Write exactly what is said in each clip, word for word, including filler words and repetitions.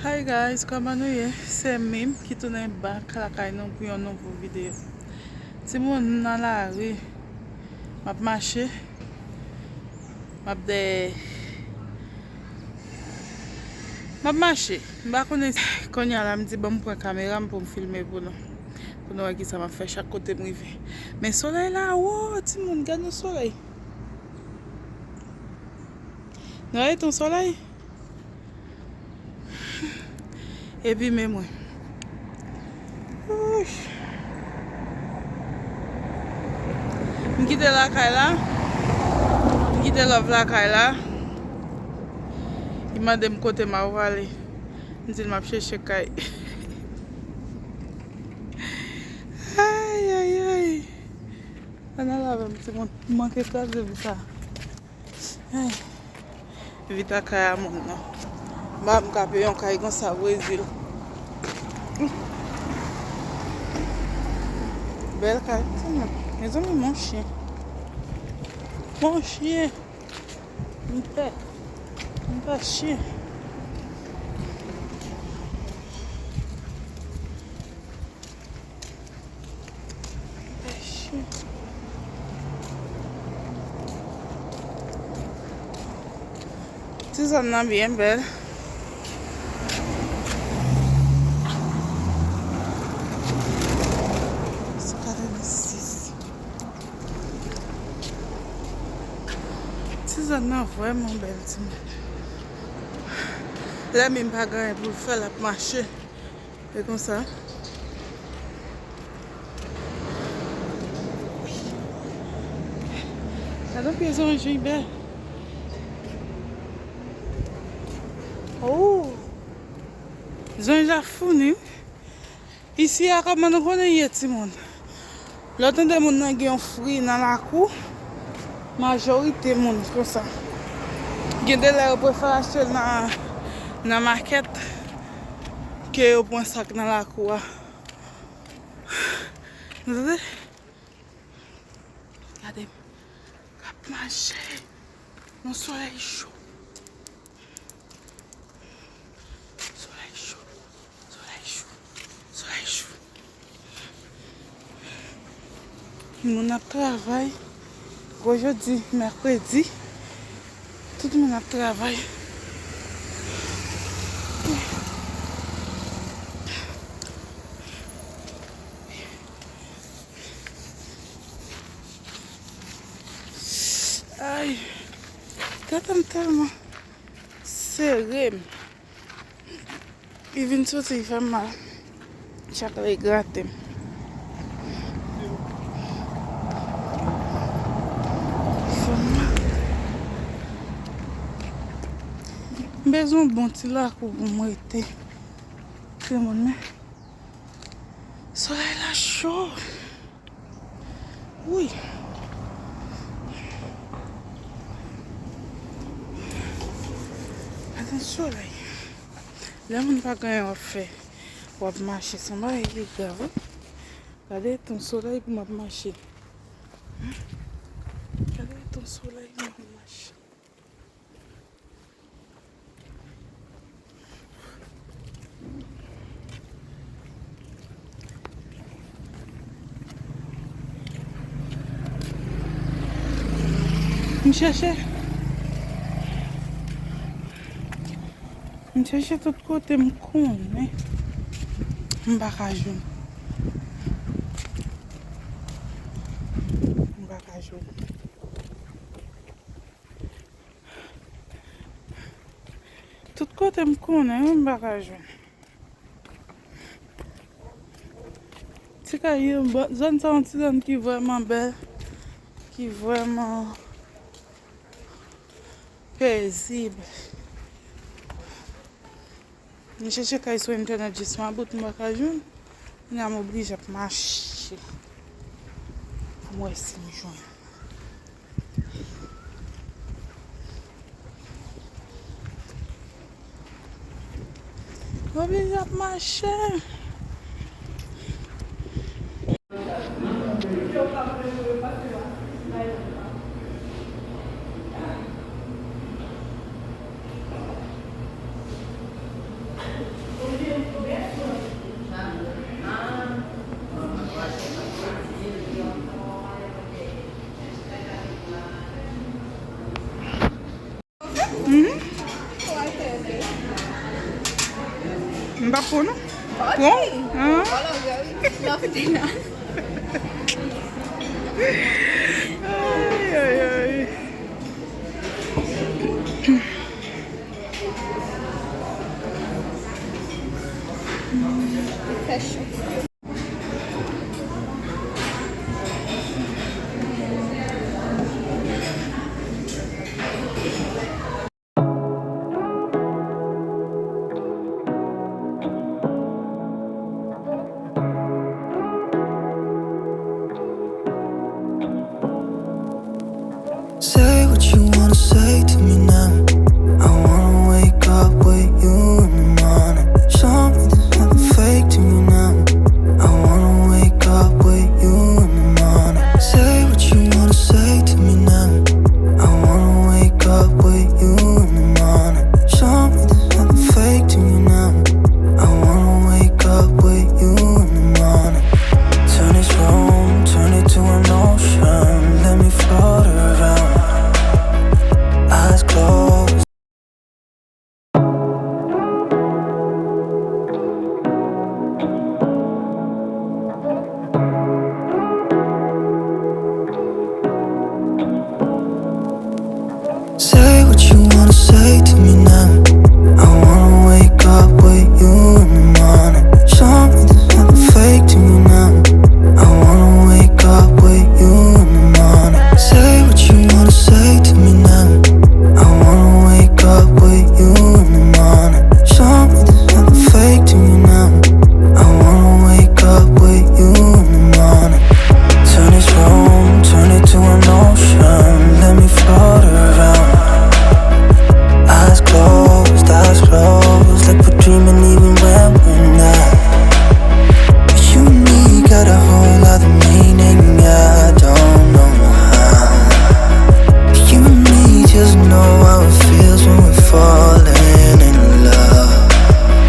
Hi guys, kòman nou ye? Se Mim ki tounen back lakay nou pou yon nouvo videyo. Timoun, m nan lari, m ap mache, m ap de, m ap mache. M pa konnen, kounye a la m di ban m pran kamera m pou m filme pou nou, pou nou wè kisa m ap fè chak kote m rive. Men solèy la wo, timoun, gad yon solèy. Nou wè yon solèy? Epi men mwen. Ouch. M kite lakay la. M kite love lakay la. Li mande m kote m ap prale. M di l m ap chèche kay. Ay, ay, ay. Ann al avè m, timoun. M manke kraze vit sa. Ay. Vit a kay a moun nan. M pa m ka peye yon kay konsa Brezil. Bèl kay, timoun. Mezanmi, mon chyen. Mon chyen. M pè. M pè chyen. Ti zòn nan byen bèl. Ti zòn nan vrèman bèl, timoun. Lè Mim pa gen anyen pou l fè, l ap mache. E konsa. Gade pye zanj li bèl. Oh! Zanj la founi, wi. Isi a kòman nou konnen ye, timoun? Lè w tande moun nan gen yon fri nan lakou, majorite moun konsa. Gen de lè yo prefere achte l nan, nan makèt ke yo pran sa k nan lakou a. Nou tande? Gade m k ap mache nan solèy cho. Solèy cho, solèy cho, solèy cho. Moun ap travay. Gwo jodi mèkredi, tout moun ap travay. Ay, tèt an tèlman sere m. Li vin soti, li fè m mal. Chak lè li grate m. Li fè m mal. M bezwen yon bon ti lakou pou m rete. Timoun, men solèy la cho. Wi. Gade solèy. Lè moun pa gen anyen w ap fè, w ap mache, se yon bagay ki grav, wi. Gade tan solèy pou m ap mache. Gade tan solèy pou m ap mache. M chèche. M chèche tout kote m konnen. M pa ka jwenn. M pa ka jwenn. Tout kote m konnen, wi, m pa ka jwenn. Ti kay yo, bon, zòn sa yon ti zòn ki vrèman bèl, ki vrèman pezib. M chèche kay sou entènèt jis mabout, m pa ka jwenn. Kounye a m oblije ap mache pou m wè si m jwenn. M oblije ap mache. Mhm. M p ap pran non. Pran? Hein? Ay, ay, ay. Fè cho. Say what you wanna say to me now. I wanna wake up with you in the morning. Show me there's nothing fake to me now. I wanna wake up with you in the morning. Say what you wanna say to me now. I wanna wake up with you in the morning. Show me there's nothing fake to me now. I wanna wake up with you in the morning. Turn this room, turn it to an ocean. Let me float around. Eyes closed. Say what you wanna say to me now. I wanna wake up with you in the morning. Show me there's nothing fake to me now. I wanna wake up with you in the morning. Say what you wanna say to me now. I wanna wake up with you in the morning. Show me there's nothing fake to me now. I wanna wake up with you in the morning. Turn this room, turn it to an ocean. Let me float around. Eyes closed, eyes closed, like we're dreaming even when we're not. You and me got a whole lot of meaning, I don't know how. You and me just know how it feels when we're falling in love.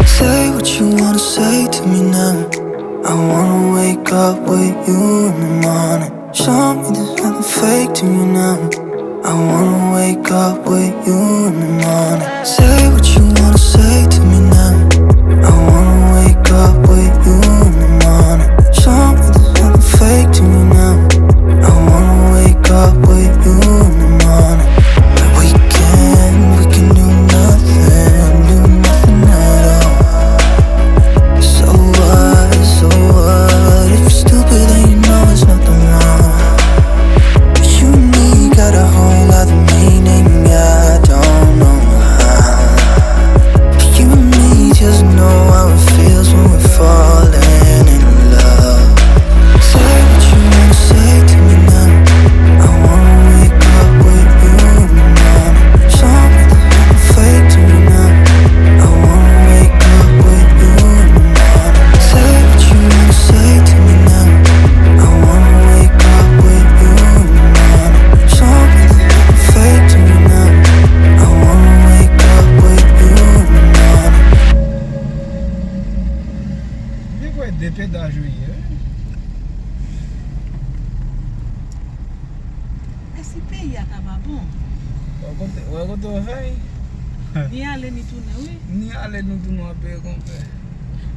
Say what you wanna say to me now. I wanna wake up with you in the morning. Show me there's nothing fake to me now. I wanna wake up with you in the morning. Say what you wanna say to me now. I wanna wake up with you in the morning. Show me there's nothing fake to me now. I wanna wake up with you in the morning. We can, we can do nothing, do nothing at all. So what, so what? If you're stupid, then you know it's nothing wrong. You and me got a whole lot of meaning, I don't know how. You and me just know how it feels when we're falling in love. Say what you wanna say to me now. I wanna wake up with you in the morning. Show me there's nothing fake to me now. I wanna wake up with you in the morning. Say what you wanna say to me now. I wanna wake up with you in the morning. Show me there's nothing fake to me now. I wanna wake up with you in the morning. Li kwè de pedaj ou ye, wi. Èske peyi a ka pa bon? Wè kote, wè kote w fè? Ni ale ni tounen, wi. Ni ale ni tounen, w ap peye konpè.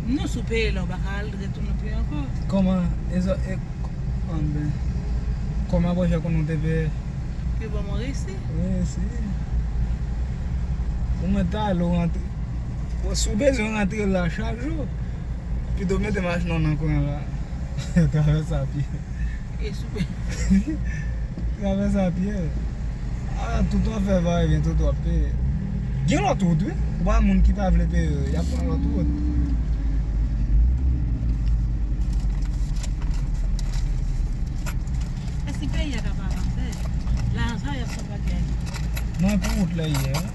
Non, si w peye la, w pa ka al retounen peye ankò. Kòman? E zò, e, anben. Kòman pwòchè konnen w te peye? Yo ban mwen resi. Resi. Ou mèt ale, w rantre. Bon, si w bezwen rantre la chak jou, pito mete machin nan nan kwen la. Travèse a pye. E si w pe- Travèse a pye. A, tout w ap fè va e vyen, tout w ap peye. Gen lòt wout, wi. Ou pa moun ki pa vle peye, y ap pran lòt wout. Èske peyi a ka pa avanse? Lajan sa y ap fè bagay. Mwen pou wout la yè.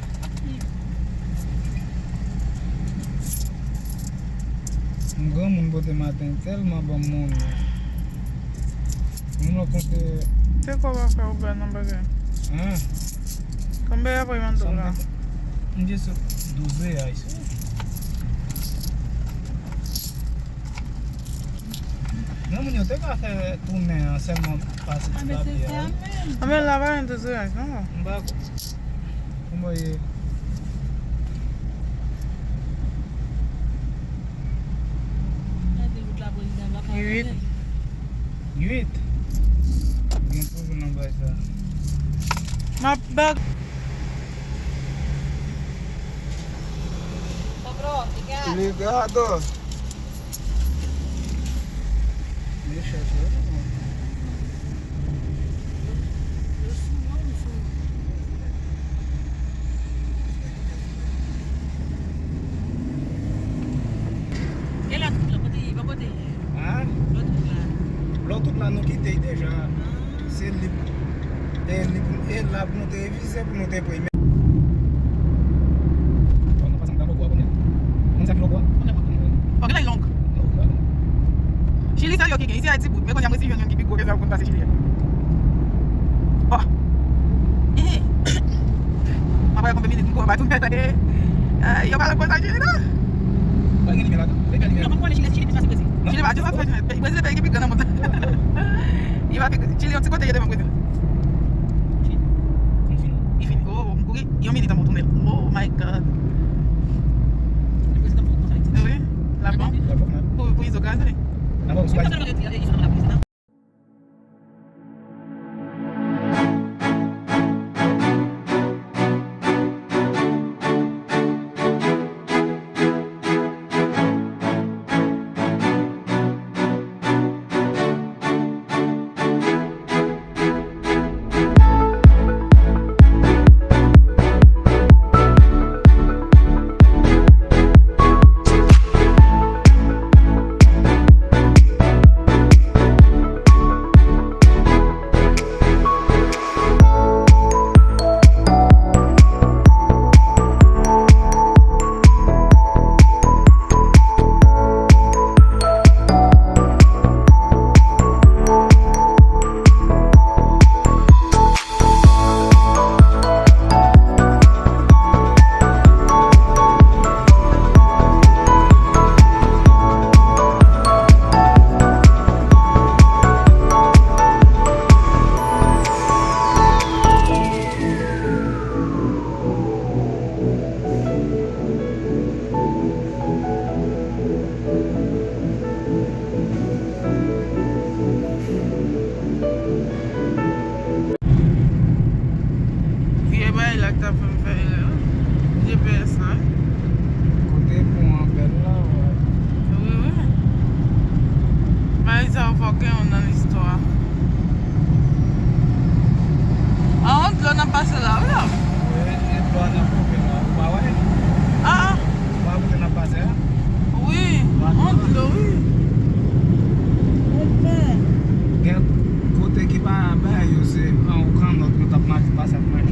M granmoun pote maten tèlman ban m monnen. Moun nan konte. Se kòb afè ou ba nan bagay? Hein? Konbyen apre mande w la? M di sou douz reais. Nan moun yo te ka fè tounen an sèlman pase ti papye a. Anben la pa gen tout sou rès non. M pa konprann. Kòman ye? Uit. Uit. Gen toujou nan bay sa. M ap bak. Ligado. Li chèche. E lòt wout la, kote ye? Bò kote ye? Hein? Lòt wout la. Lòt wout la, nou kite l deja. Se li. E li pou, e la pou nou te revize, pou nou te premye. Bon, nou pase anba logo a kounye a. Moun sa ki logo a? Kounye a mwen konnen. Bon, gen lè long. Chili sèl yo ki gen. Isi a ti bout. Men kounye a mwen si jwenn youn ki pi gwo ke sa pou m pase Chili a. Bon. Eh. M ap wè konbyen minit m pran ba tou tande. Eh, yo pa nan kontak Chili non. Pa gen limyè ladan. E gen limyè. Non, mwen konnen Chili, Chili pi fasil Brezil. Chili pa, Chili pa fasil. Brezil se peyi ki pi gran nan mond. Li pa pi, Chili yon ti kote yo devan Brezil. Li fini. Li fini. Oh, m kouri yon minit anvan w tounen. Oh my God. Wi, l ap bon. Pou, pou izo kraze. Vye bagay la ki t ap fè m fè erè wi. G P S la wi. Kote pon an bèl la, wè. Wi, wi. Bagay sa yo fòkè yon nan listwa. A yon dlo n ap pase la, wi la. Wi, e dlo a nan kote la, ou pa wè? A, a. Ou pa wè kote n ap pase a? Wi, yon dlo, wi. Yon pon. Gen kote ki pa bay yo, se an ou kannòt nou t ap mache, pase ap mache.